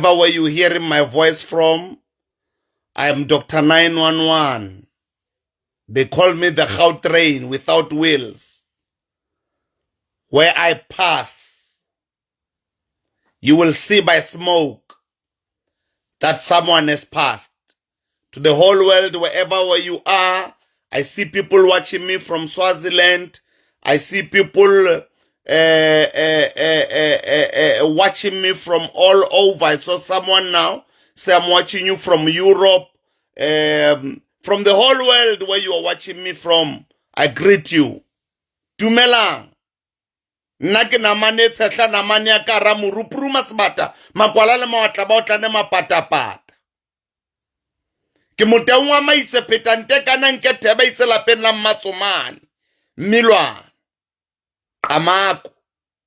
Where you hearing my voice from, I am Dr. 911. They call me the Gautrain without wheels. Where I pass, you will see by smoke that someone has passed. To the whole world, wherever where you are, I see people watching me from Swaziland. I see people watching me from all over. I saw someone now say, I'm watching you from Europe, from the whole world where you are watching me from. I greet you. Dumelang. Nna ke namane e tshehla namane ya ka ra morupuruma sebata makwala le mawatla ba otlane mapatapata. Ke motaung wa maise phetante kana nke theba itse lapeng la mmatsomane mmilwane qamako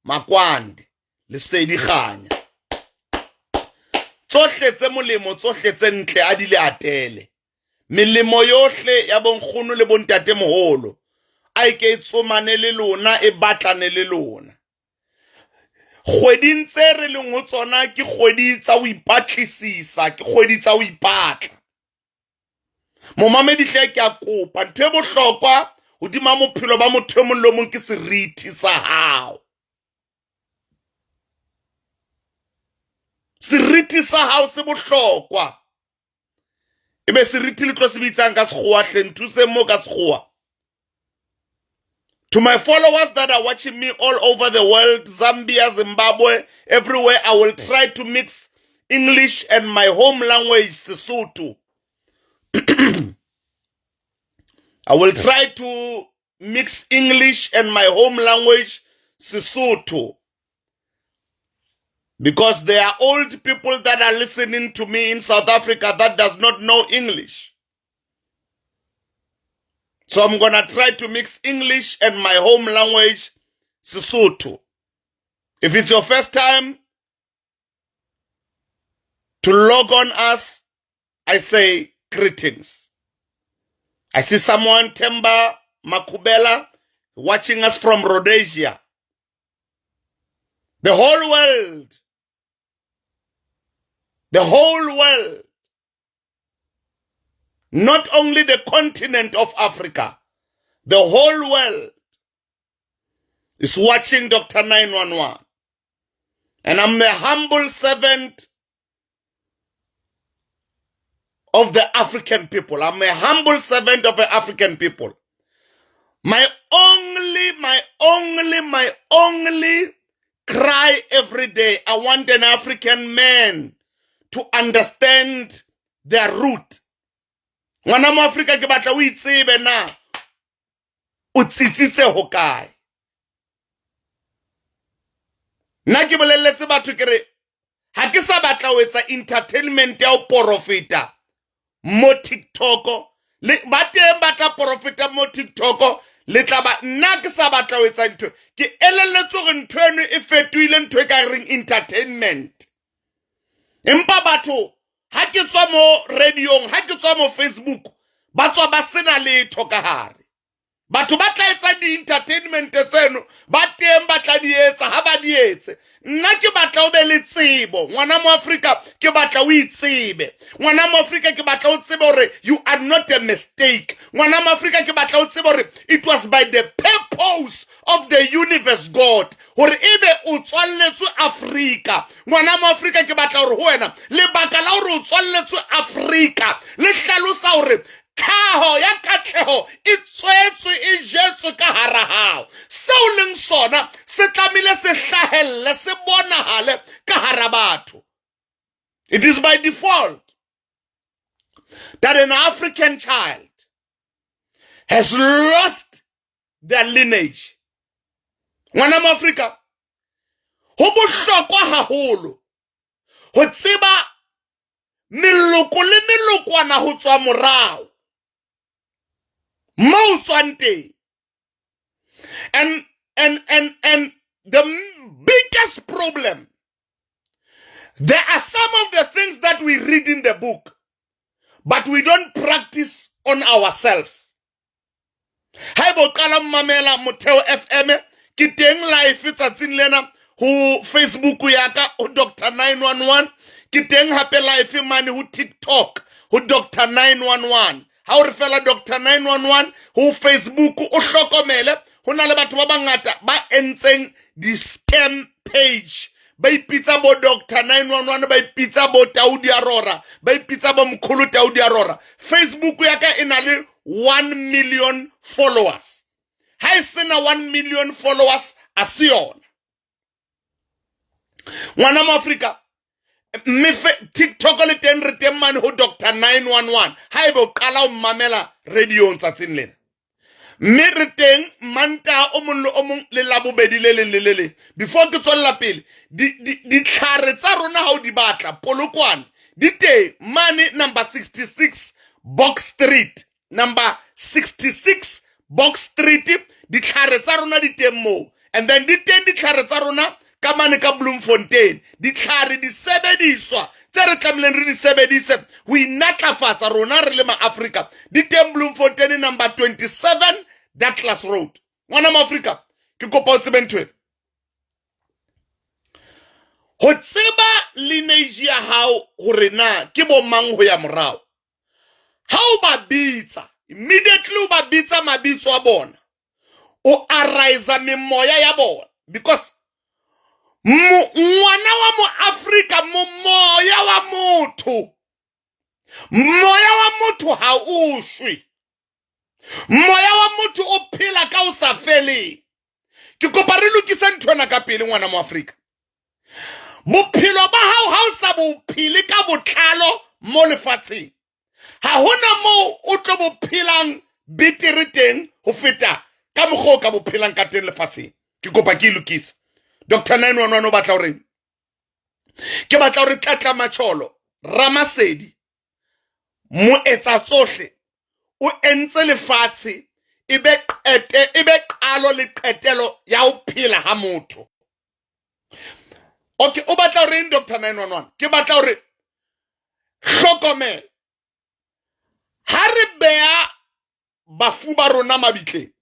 makwande lesedi kganya tsohle tse molemo tsohle tse ntle a di le atele melemo yohle ya bonkgono le bontatemoholo a e ke e tsomane le lona e batlane le lona kgweding tse re leng ho tsona ke kgwedi tsa ho ipatlisisa ke kgwedi tsa ho ipatla momamedi hle ke a kopa ntho e bohlokwa hodima bophelo ba motho e mong le mong ke seriti sa hao seriti sa hao se bohlokwa e be seriti le tlo se bitsang ka sekgowa hle nthuseng mo ka sekgowa To my followers that are watching me all over the world, Zambia, Zimbabwe, everywhere, I will try to mix English and my home language, Sesotho. I will try to mix English and my home language, Sesotho. Because there are old people that are listening to me in South Africa that does not know English. So I'm going to try to mix English and my home language, Sesotho. If it's your first time to log on us, I say greetings. I see someone, Temba Makubela, watching us from Rhodesia. The whole world, the whole world, not only the continent of Africa, the whole world is watching Dr. 911. And I'm the humble servant of the African people. I'm a humble servant of the African people. My only, my only, my only cry every day, I want an African man to understand their root. Ngwana mo Afrika ke batla o itsebe na o tsitsitse hokae. Nna ke bolelletse batho ke re ha ke sa batla ho etsa entertainment ya ho porofeta mo TikTok le ba teng ba tla porofeta mo TikTok le tla ba nna ke sa batla ho etsa ntho ke elelletse hore ntho eno e fetohile ntho e ka reng entertainment empa batho ha ke tswa mo radiong ha ke tswa mo Facebook ba tswa ba sena letho ka hare batho ba tla etsa di-entertainment tseno ba teng ba tla di etsa ha ba di etse nna ke batla o be le tsebo ngwana mo Afrika ke batla o itsebe ngwana mo Afrika ke batla o tsebe hore you are not a mistake ngwana mo Afrika ke batla o tsebe hore it was by the purpose of the universe God hore ebe o tswalletswe Afrika ngwana mo Afrika ke batla hore ho wena lebaka la hore o tswalletswe Afrika le hlalosa hore tlhaho ya katleho e tswetswe e jetswe ka hara hao seo leng sona se tlamehile se hlahelle se bonahale ka hara batho. It is by default that an African child has lost their lineage. Ngwana mo Afrika ho bohlokwa haholo ho tseba meloko le melokwana ho tswa morao mo o tswang teng. And the biggest problem, there are some of the things that we read in the book, but we don't practice on ourselves. Haeba o qala mmamela Motheo FM, ke teng live tsatsing lena ho Facebook ya ka ho Dr 911. Ke teng hape live mane ho TikTok ho Dr 911. Ha o re fela Dr 911 ho Facebook, o hlokomele ho na le batho ba bangata ba entseng di-scam page, ba ipitsa bo Dr 911, ba ipitsa bo Taudi Arora, ba ipitsa bo Mkhulu Taudi Arora. Facebook ya ka e na le 1 million followers. Ha e sena 1 million followers, a se yona, ngwana mo Afrika. Mme TikTok le teng, re teng mane ho Dr 911. Ha ebe o qala o mmamela radiong tsatsing lena, mme re teng Mantaha o mong le o mong le Labobedi le leng le le leng. Before ke tswella pele, ditlhare tsa rona ha o di batla Polokwane, di teng mane number 66 Box Street, number 66 Box Street. Ditlhare tsa rona di teng moo, and then di teng ditlhare tsa rona ka mane ka Bloemfontein. Ditlhare, disebediswa tse re tlamehileng re di sebedise ho inatlafatsa rona re le maAfrika, di teng Bloemfontein, number 27 Douglas Road. Ngwana moAfrika, ke kopa o tsebe ntho ena. Ho tseba lineage ya hao hore na ke bo mang ho ya morao, ha o ba bitsa, immediately o ba bitsa mabitso a bona, o arise memoya ya bona, because ngwana wa moAfrika, moya wa motho, moya wa motho ha o shwe. Moya wa motho o phela ka o sa feleng. Ke kopa re lokise nthwena ka pele, ngwana mo Afrika. Bophelo ba hao, ha o sa bo phele ka botlalo mo lefatsheng, ha hona moo o tlo bo phelang betere teng ho feta ka mokgwa o ka bo phelang ka teng lefatsheng. Ke kopa ke e lokise. Dr 911 o batla horeng? Ke batla hore Tlatla Matšholo Ramasedi, moetsa tsohle, o entse lefatshe e be qete, e be qalo le qetelo ya ho phela ha motho. Okay, o batla hore eng, Dr 911? Ke batla hore hlokomela, ha re beha bafu ba rona mabitleng,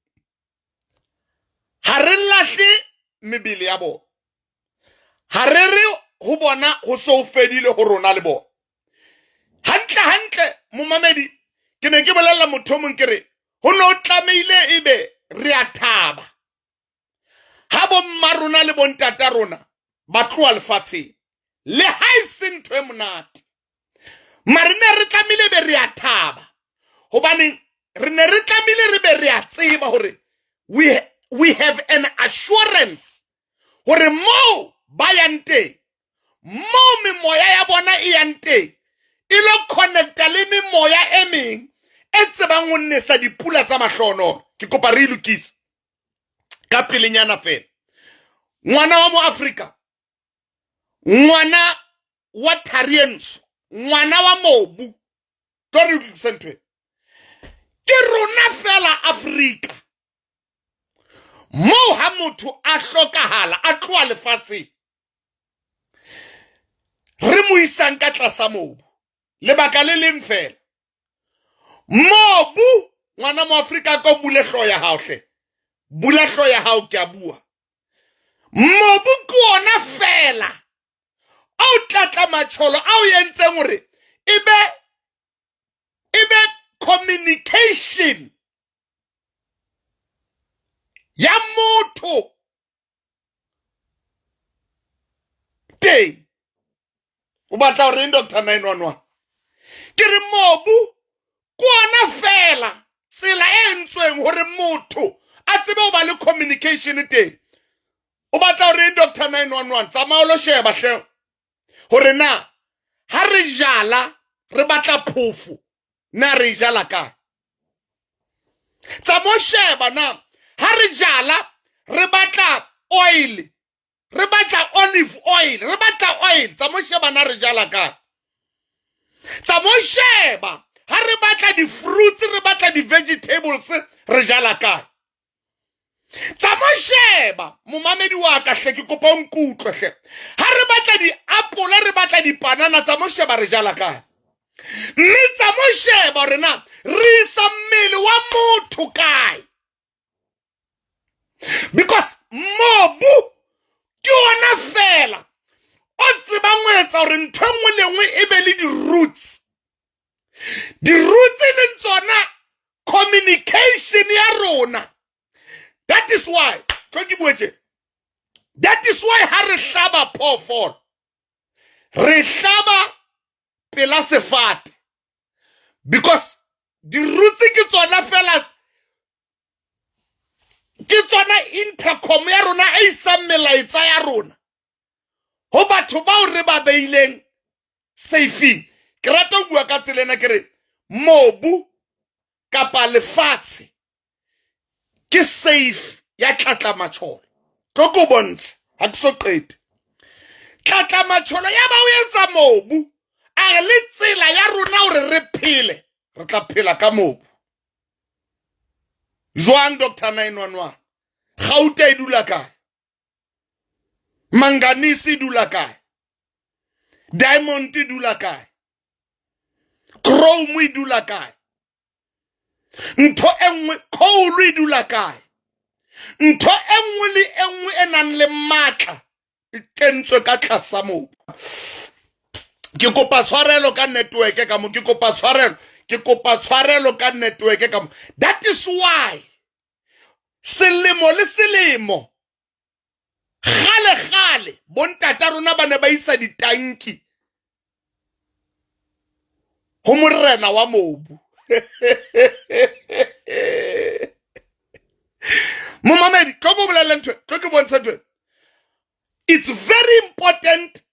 ha re lahle mebele ya bona. Ha re re ho bona ho se ho fedile ho rona le bona. Hantle hantle, momamedi, ke ne ke bolella motho o mong, ke re ho ne o tlamehile ebe re a thaba ha bomma rona le bontata rona ba tloha lefatsheng, le ha e se ntho e monate, mare ne re tlamehile be re a thaba, hobane re ne re tlamehile re be re a tseba hore we have an assurance hore moo ba yang teng, moo memoya ya bona e yang teng, e lo connecta le memoya e meng e tsebang ho nesa dipula tsa mahlonolo. Ke kopa re e lokise ka pelenyana fela. Ngwana wa mo Afrika, ngwana wa Tharienso, ngwana wa mobu, tlo re lokise ntho ena. Ke rona fela Afrika moo ha motho a hlokahala, a tloha lefatsheng, re mo isang ka tlasa mobu. Lebaka le leng fela, mobu. Ngwana mo Afrika, ka bule hlooho ya hao hle, bula hlooho ya hao, ke a bua. Mobu ke ona fela ao Tlatla Matšholo ao entseng hore e be communication ya motho teng. O batla hore eng, Dr 911? Ke re mobu ke ona fela tsela e entsweng hore motho a tsebe ho ba le communication teng. O batla hore eng, Dr 911? Tsamaya o lo sheba hle hore na ha re jala, re batla phofo, na re jala kae. Tsamaya o sheba na ha re jala, re batla oil, re batla olive oil, re batla oil, tsamaya o sheba na re jala kae. Tsamaya o sheba ha re batla di-fruits, re batla di-vegetables, re jala kae. Tsamaya sheba, momamedi wa ka hle, ke kopa o nkutlwe hle. Ha re batla diapole, re batla dipanana, tsamaya sheba re jala kae. Mme tsamaya sheba hore na re isa mmele wa motho kae, because mobu ke ona fela. o tsebang ho etsa hore ntho e nngwe le nngwe e be le di-roots. Di-roots e leng tsona communication ya rona. That is why tlo ke bue tje, that is why ha re hlaba phoofolo re hlaba pela sefate, because di-roots ke tsona fela, ke tsona intercom ya rona e isang melaetsa ya rona ho batho bao re ba beileng safeng. Ke rata ho bua ka tsela ena, ke re mobu kapa lefatshe ke safe ya tlatlamatjholo. Tlo ke o bontshe, ha ke so qete. Tlatlamatjholo ya ba o etsa mobu, a re le tsela ya rona hore re phele, re tla phela ka mobu jwang? Dr 911, gauta e dula kae? Manganese e dula kae? Diamond e dula kae? Chrome e dula kae? Ntho e nngwe, coal e dula kae? Ntho e nngwe le e nngwe e nang le matla e kentswe ka tlasa mobu. Ke kopa tshwarelo ka network ka mo, ke kopa tshwarelo, ke kopa tshwarelo ka network ka mo. That is why selemo le selemo, kgale kgale, bontata rona ba ne ba isa ditanki ho morena wa mobu. Momamedi, tlo ke bolelle ntho, tlo ke bontshe ntho. It's very important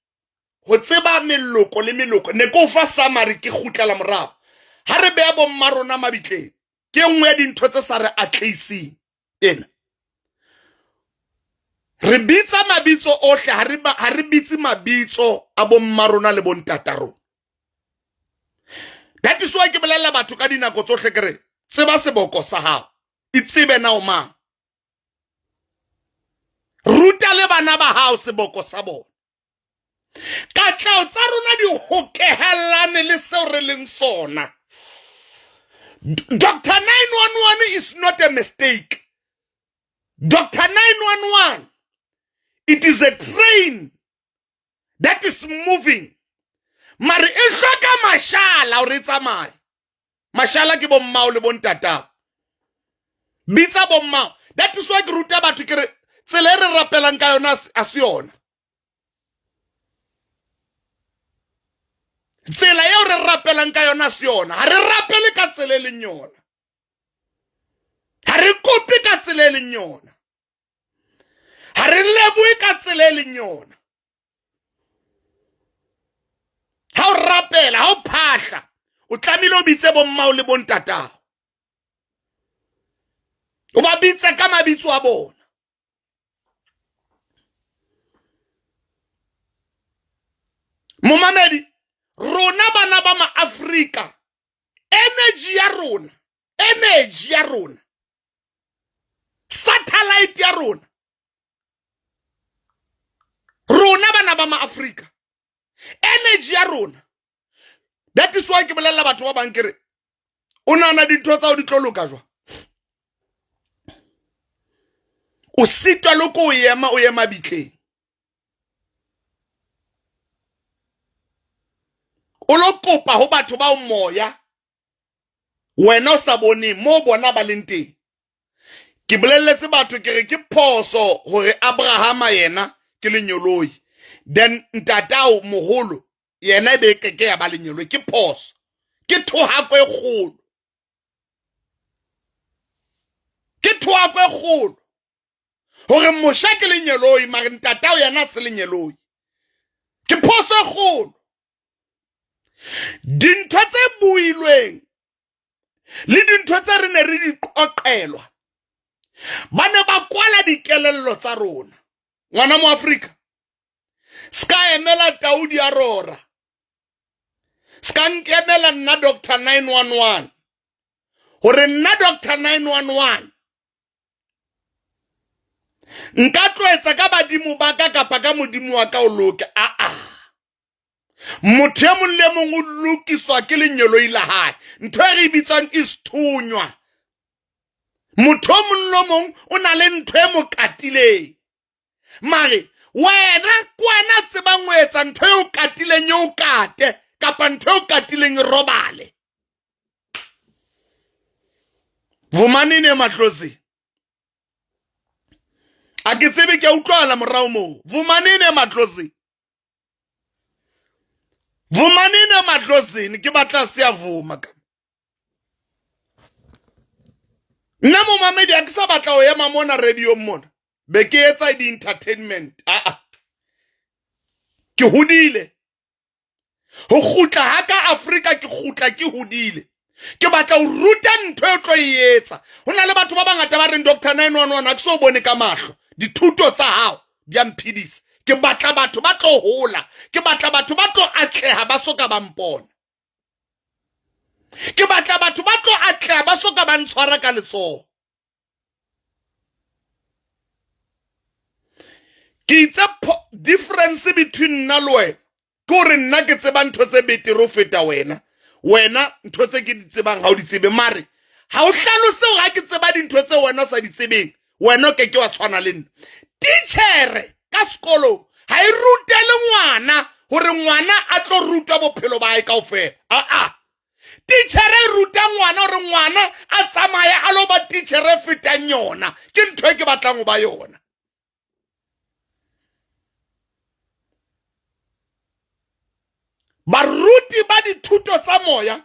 ho tseba meloko le meloko. Ne ke o fa summary, ke kgutlela morao. Ha re beha bomma rona mabitleng, ke nngwe ya dintho tse sa re atleiseng ena. Re bitsa mabitso ohle, ha re bitse mabitso a bomma rona le bontata rona. That is why ke bolella batho ka dinako tsohle, ke re tseba seboko sa hao, itsebe na o mang, ruta le bana ba hao seboko sa bona. Katleho tsa rona di hokehellane le seo re leng sona. Dr 911 is not a mistake. Dr 911, it is a train that is moving, mare e hloka mashala hore e tsamaye. Mashala ke bommao le bontatao, bitsa bommao. That is why ke ruta batho, ke re tsela e re rapelang ka yona a se yona tsela eo re rapelang ka yona, se yona. Ha re rapele ka tsela e leng yona, ha re kope ka tsela e leng yona, ha re lebohe ka tsela e leng yona. Ha o rapela, ha o phahla, o tlamehile o bitse bommao le bontatao, o ba bitse ka mabitso a bona. Momamedi, rona bana ba maAfrika, energy ya rona, energy ya rona, satellite ya rona, rona bana ba maAfrika, energy ya rona. That is why ke bolella batho ba bang, ke re o nahana dintho tsa o di tlo loka jwang? O sitwa le ko o ema, o ema bitleng, o lo kopa ho batho bao moya wena o sa boneng mo bona ba leng teng. Ke bolelletse batho, ke re ke phoso hore Abrahama yena ke lenyoloi, then ntatao moholo yena e be ke ke ya ba lenyoloi. Ke phoso, ke thohako e kgolo, ke thohako e kgolo hore Moshe ke lenyoloi mare ntatao yena se lenyoloi. Ke phoso e kgolo. Dintho tse builweng le dintho tse re ne re di qoqelwa, ba ne ba kwala dikelello tsa rona. Ngwana mo Afrika, ska emela taudi ya rora, ska nkemela nna Dr 911, hore nna Dr 911 nka tloetsa ka badimo ba ka kapa ka modimo wa ka o loke. Aa, motho e mong le mong o lokiswa ke lenyoloi la hae, ntho e re e bitswang isthunywa. Motho o mong le mong o na le ntho e mo katileng, mare Wena ke wena tsebang ho etsa ntho e o katileng e o kate kapa ntho e o katileng e robale. Vumanini ematlosing. A ke tsebe ke a utlwala morao moo. Vumanini ematlosing. Vumanini ematlosini ke batla se a vuma ka. Nna momamedi a ke sa batla ho ema mona radiong mona. Be ke etsa di-entertainment. Aa. Ke hodile. Ho kgutla ha ka Afrika ke kgutla ke hodile. Ke batla ho ruta ntho e tlo e etsa. Ho na le batho ba bangata ba reng Dr. 911 ha ke so bone ka mahlo. Dithuto tsa hao di a mphedisa. Ke batla batho ba tlo hola. Ke batla batho ba tlo atleha ba soka ba mpona. Ke batla batho ba tlo atleha ba soka ba ntshwara ka letsoho. Ke itse difference between nna le wena ke gore nna ke tseba ntho tse betere ho feta wena. Wena ntho tse ke di tsebang ha o di tsebe, mare ha o hlalose hore ha ke tseba dintho tse wena o sa di tsebeng, wena o ke ke wa tshwana le nna. Titjhere ka sekolong ha e rutele ngwana hore ngwana a tlo rutwa bophelo ba hae kaofela. Aa, titjhere e ruta ngwana hore ngwana a tsamaye a lo ba titjhere e fetang yona. Ke ntho e ke batlang ho ba yona. Baruti ba dithuto tsa moya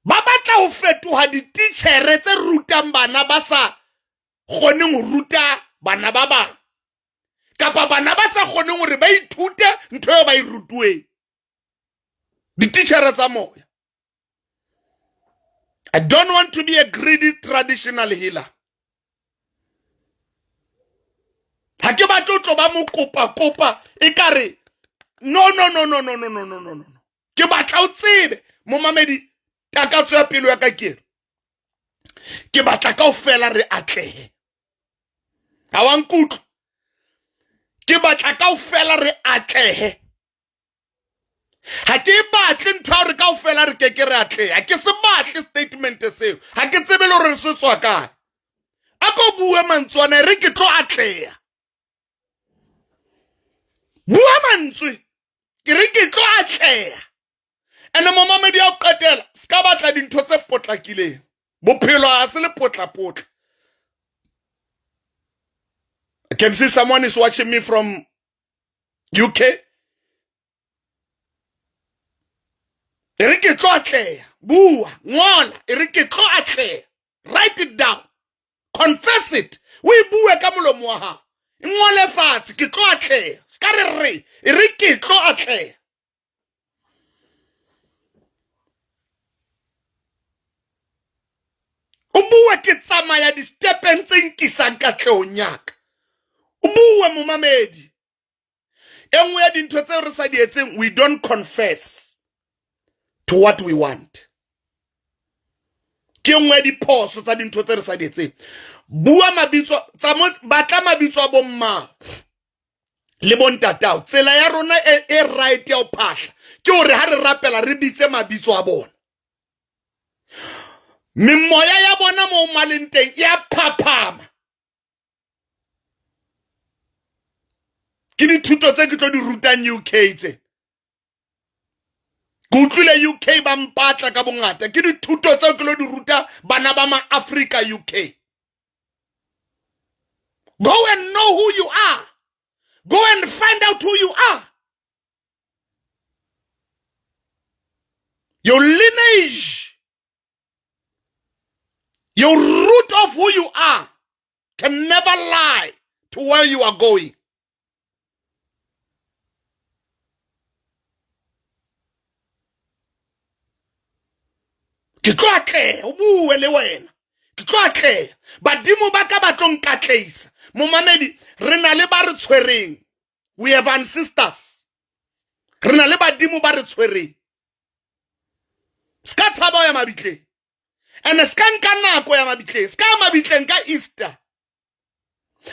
ba batla ho fetoha dititjhere tse rutang bana ba sa kgoneng ho ruta bana ba bang, kapa bana ba sa kgoneng hore ba ithute ntho eo ba e rutuweng. Dititjhere tsa moya. I don't want to be a greedy traditional healer. Ha ke batle ho tlo ba mokopa-kopa ekare no no no no no no no no no no. Ke batla o tsebe momamedi, takatso ya pelo ya ka ke re ke batla kaofela re atlehe. Ha wa nkutlwa? Ke batla kaofela re atlehe. Ha ke batle ntho ya hore kaofela re ke ke re atleha. Ke se batle statement seo. Ha ke tsebe le hore se tswa kae. A ko bue mantswe ana, re ke tlo atleha. Bua mantswe, ke re ke tlo atleha. Ene momamedi ya ho qetela, se ka batla dintho tse potlakileng. Bophelo ha se le potlapotla. I can see someone is watching me from UK. E re ke tlo atleha. Bua, ngola, e re ke tlo atleha. Write it down. Confess it. O e bue ka molomo wa hao. E ngole fatshe, ke tlo atleha. Se ka re re, e re ke tlo atleha. O bue ke tsamaya di-stepeng tse nkisang katlehong ya ka. O bue momamedi. E nngwe ya dintho tseo re sa di etseng, we don't confess to what we want. Ke nngwe ya diphoso tsa dintho tse re sa di etseng. Bua mabitso, batla mabitso a bomma le bontatao. Tsela ya rona e right ya ho phahla ke hore ha re rapela re bitse mabitso a bona. Memoya ya bona moo maleng teng e a phaphama. Ke dithuto tse ke tlo di rutang UK tse. Ke utlwile UK ba mpatla ka bongata. Ke dithuto tseo ke lo di ruta bana ba ma-Afrika UK. Go and know who you are. Go and find out who you are. Your lineage, your root of who you are can never lie to where you are going. Ke tlo atleha, o bue le wena. Ke tlo atleha. Badimo ba ka ba tlo nkatlehisa. Momamedi, re na le ba re tshwereng. We have ancestors. Re na le badimo ba re tshwereng. Se ka tshaba ho ya mabitleng. And se ka nka nako ya mabitleng. Se ka ya mabitleng ka Easter.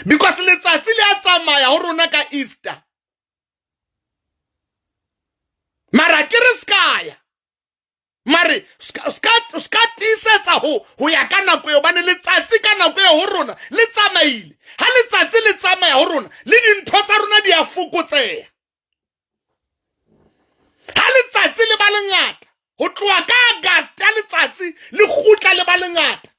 Because letsatsi le a tsamaya ho rona ka Easter. Mara ke re se ka ya. Mare ska tiisetsa ho ya ka nako eo, bane letsatsi ka nako eo ho rona le tsamaile. Ha letsatsi le tsamaya ho rona, le dintho tsa rona di a fokotseha. Ha letsatsi le ba lengata, ho tloha ka August ha letsatsi le kgutla le ba lengata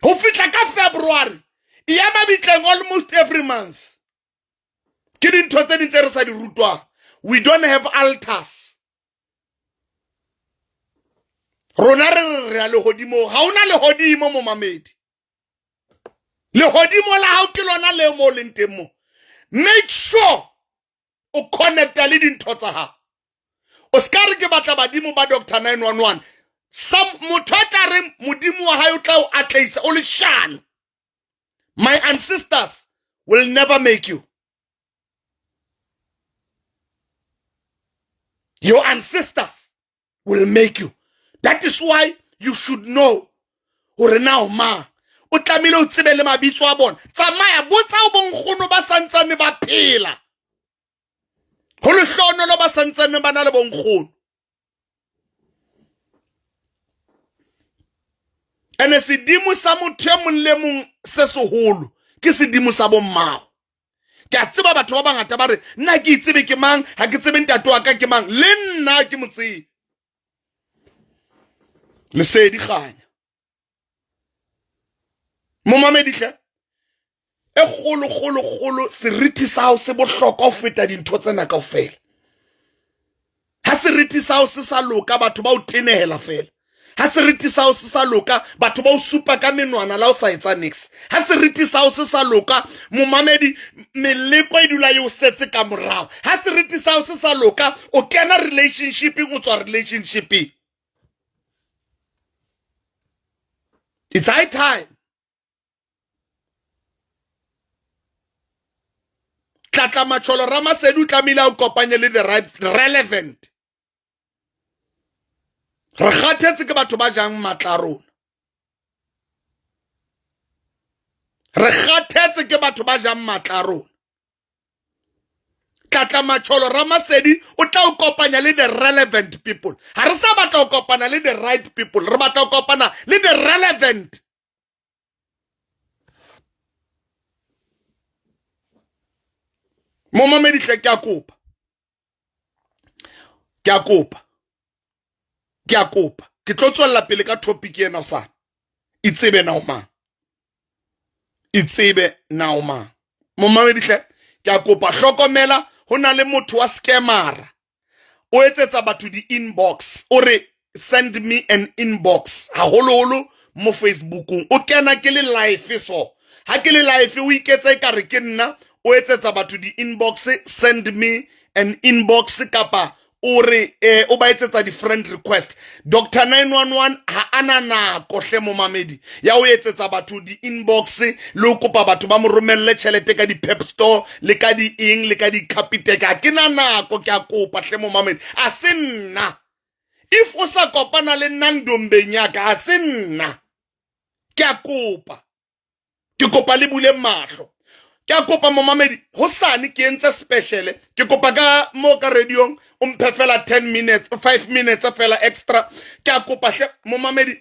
ho fihla ka February, e ya mabitleng almost every month. Ke dintho tse ding tse re sa di rutwang. We don't have altars. Rona re re re ya lehodimong. Ha hona lehodimo, momamedi. Lehodimo la hao ke lona le mo leng teng mo. Make sure o connecta le dintho tsa hao. O ska re ke batla badimo ba Dr. 911. Some motho a tla reng modimo wa hae o tla o atlehisa, o leshano. My ancestors will never make you. Your ancestors will make you. That is why you should know hore na o mang. O tlamehile o tsebe le mabitso a bona. Tsamaya botsa o bonkgono ba santsane ba phela. Ho lehlohonolo ba santsane ba na le bonkgono. Ene sedimo sa motho e mong le mong se seholo ke sedimo sa bommao. Ke a tseba batho ba bangata ba re nna ke itsebe ke mang, ha ke tsebe ntate wa ka ke mang, le nna ke mo tsebe. Lesedi kganya. Momamedi hle, e kgolo kgolo kgolo, seriti sa hao se bohlokwa ho feta dintho tsena kaofela. Ha seriti sa hao se sa loka, batho ba o tenehela fela. Ha seriti sa hao se sa loka, batho ba o supa ka menwana la o sa etsa nix. Ha seriti sa hao se sa loka, momamedi, meleko e dula e o setse ka morao. Ha seriti sa hao se sa loka, o kena relationshipeng, o tswa relationshipeng. It's high time. Tlatla Macholo Ramasedi o tlamehile a o kopanye le the right relevant. Re kgathetse ke batho ba jang matla a rona. Re kgathetse ke batho ba jang matla a rona. Tlatla Macholo Ramasedi o tla o kopanya le the relevant people. Ha re sa batla ho kopana le the right people, re batla ho kopana le the relevant. Momamedi hle, ke a kopa. Ke a kopa. Ke a kopa. Ke tlo tswella pele ka topic ena hosane. Itsebe na o mang. Itsebe na o mang. Momamedi hle, ke a kopa, hlokomela ho na le motho wa scammer. O etsetsa batho di-inbox. O re send me an inbox, haholoholo mo Facebookong. O kena ke le live so. Ha ke le live o iketsa ekare ke nna, o etsetsa batho di-inbox, send me an inbox, kapa o re o ba etsetsa di-friend request. Dr 911 ha ana nako hle momamedi ya o etsetsa batho di-inbox le o kopa batho ba mo romelle tjhelete ka di-Pep Store le ka di-eng le ka di-Capitec. Ha ke na nako, ke a kopa hle momamedi, a se nna. If o sa kopana le nna ndombeng ya ka, ha se nna. Ke a kopa, ke kopa le bule mahlo. Ke a kopa momamedi, hosane ke entse special. Ke kopa ka mo ka radiong o mphe fela 10 minutes, 5 minutes fela extra. Ke a kopa hle momamedi,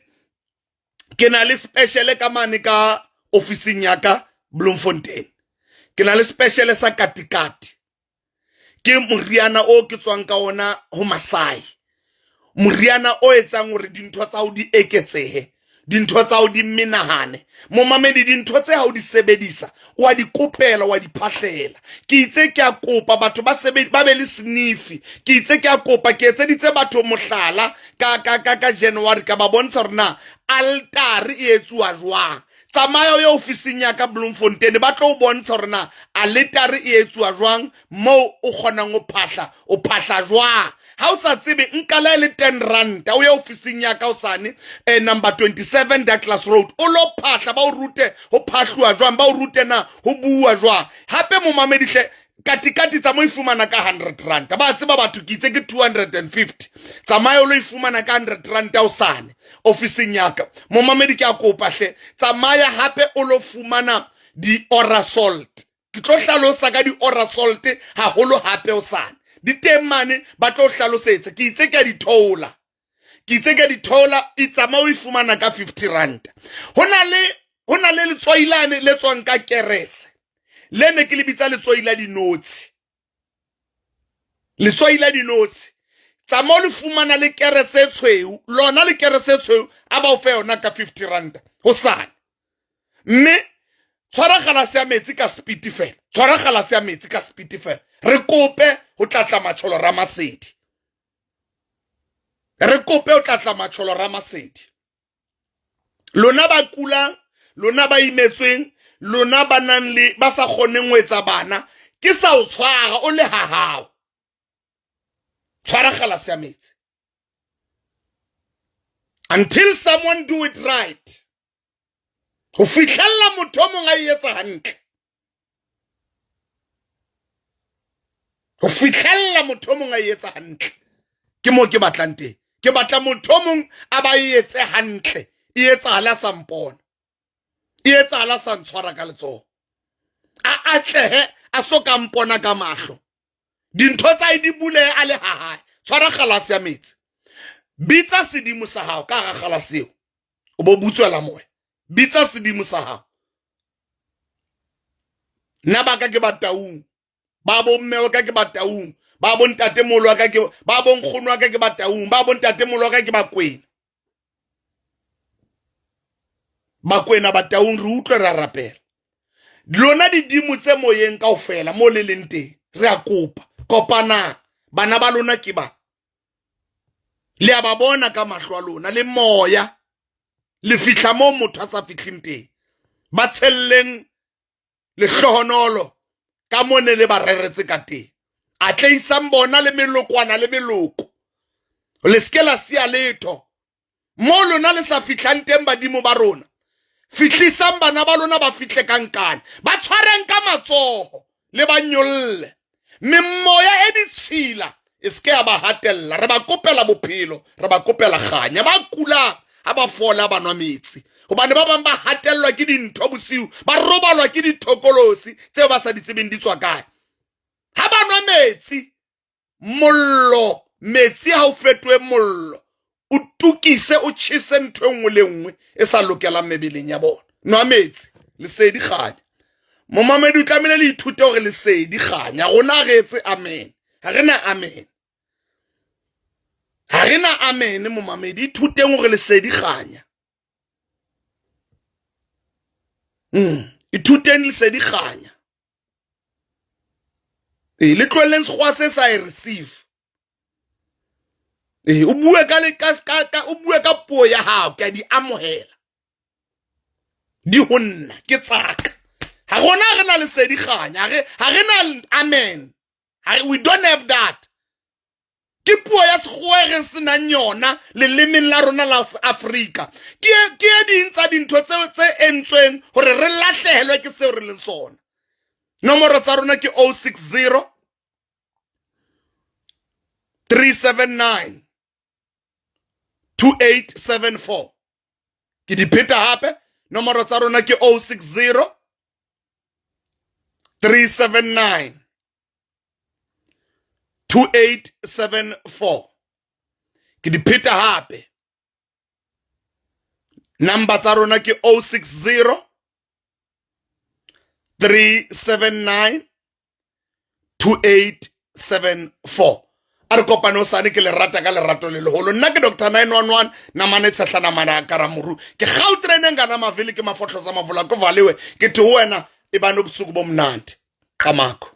ke na le special ka mane ka ofising ya ka Bloemfontein. Ke na le special sa katikati. Ke moriana o ke tswang ka ona ho Masai. Moriana o etsang hore dintho tsa hao di eketsehe, dintho tsa hao di menahane. Momamedi, dintho tse ha o di sebedisa, wa di kopela, wa di phahlela. Ke itse ke a kopa batho ba sebe ba be le sniffy. Ke itse ke a kopa, ke etseditse batho mohlala ka ka ka ka January, ka ba bontsha hore na altare e etsuwa jwang. Tsamaya o ye ofising ya ka Bloemfontein, ba tlo o bontsha hore na aletare e etsuwa jwang, moo o kgonang ho phahla, o phahla jwang. Ha o sa tsebe, nka le le 10 ranta o ye ofising ya ka hosane, number 27 Douglas Road, o lo phahla, ba o rute ho phahluwa jwang, ba o rute na ho bua jwang. Hape momamedi hle, katikati tsa mo e fumana ka 100 rand. Ba tseba batho ke itse ke 250. Tsamaya o lo e fumana ka 100 rand hosane ofising ya ka. Momamedi, ke a kopa hle, tsamaya hape o lo fumana di-ora salt. Ke tlo hlalosa ka di-ora salt haholo hape hosane. Di teng mane ba tlo hlalosetsa. Ke itse ke a di theola. Ke itse ke a di theola, e tsamaya o e fumana ka 50 rand. Ho na le ho na le letswai lane le tswang ka kerese. Le ne ke le bitsa letswai la dinotshi. Letswai la dinotshi. Tsamaya o le fumana le kerese e tshweu, lona le kerese e tshweu a ba o fe yona ka 50 rand hosane. Mme tshwara galase ya metsi ka speed fela, tshwara galase ya metsi ka speed fela. Re kope ho tlatla matsholo Ramasedi. Re kope ho tlatla matsholo Ramasedi. Lona ba kulang, lona ba imetsweng, lona ba nang le ba sa kgoneng ho etsa bana, ke sa o tshwara o le ha hao. Tshwara galase ya metsi. Until someone do it right. Ho fihlella motho o mong a e etsa hantle. Ho fihlella motho o mong a e etsa hantle. Ke moo ke batlang teng. Ke batla motho o mong a ba e etse hantle. E etsahala a sa mpona. E etsahala a sa ntshwara ka letsoho. A atlehe a so ka mpona ka mahlo. Dintho tsa hae di bulehe a le ha hae. Tshwara galase ya metsi. Bitsa sedimo sa hao ka hara galase eo. O bo butswela moya. Bitsa sedimo sa hao. Nna ba ka ke Bataung. Ba bo mme wa ka ke Bataung. Ba bo ntate moholo wa ka ke ba bo nkgono wa ka ke Bataung. Ba bo ntate moholo wa ka ke Bakwena. Bakwena Bataung re utlwe ra rapela. Lona didimo tse moyeng kaofela mo le leng teng re a kopa. Kopanang. Bana ba lona ke ba. Le a ba bona ka mahlo a lona le moya. Le fihla moo motho a sa fihleng teng. Ba tshelleng lehlohonolo ka mo ne le ba reretse ka teng. Atlehisang bona le melokwana le meloko. Le se ke la siya letho. Mo lona le sa fihlang teng badimo ba rona. Fihlisang bana ba lona ba fihle ka nkane. Ba tshwareng ka matsoho le ba nyolle. Memoya e ditshila e se ke ya ba hatella. Re ba kopela bophelo, re ba kopela kganya. Ba kulang ha ba fola ba nwa metsi. Hobane ba bang ba hatellwa ke dintho bosiu, ba robalwa ke dithokolosi tseo ba sa di tsebeng di tswa kae. Ha ba nwa metsi, mollo, metsi ha o fetohe mollo, o tukise o tjhese ntho e nngwe le nngwe e sa lokelang mebeleng ya bona. Nwa metsi, lesedi kganya. Momamedi o tlamehile le ithute hore lesedi kganya. Rona re etse amen. Ha re na amen. Ha re na amen momamedi. Ithuteng hore lesedi kganya. Ithuteng lesedi kganya. Ee, le tlohelleng sekgowa se sa e receive. Ee, o bue ka le ka ka o bue ka puo ya hao, ke a di amohela. Di ho nna, ke tsaka. Ha rona re na lesedi kganya, ha re na amen. We don't have that. Ke puo ya sekgowa e re senang yona lelemeng la rona la Afrika. Ke e ding tsa dintho tse entsweng hore re lahlehelwe ke seo re leng sona. Nomoro tsa rona ke 060 379 2874. Ke di pheta hape, nomoro tsa rona ke 060 379 2874. Ke di pheta hape, number tsa rona ke 060 379 2874. A re kopane hosane, ke le rata ka lerato le leholo. Nna ke Dr 911 namane tshehla namane a karamuru. Ke Gautrain ngana mavili ke mafohlo tsa mavola ko valiwe. Ke thi ho wena e bane bosuku bo monate. Qamako.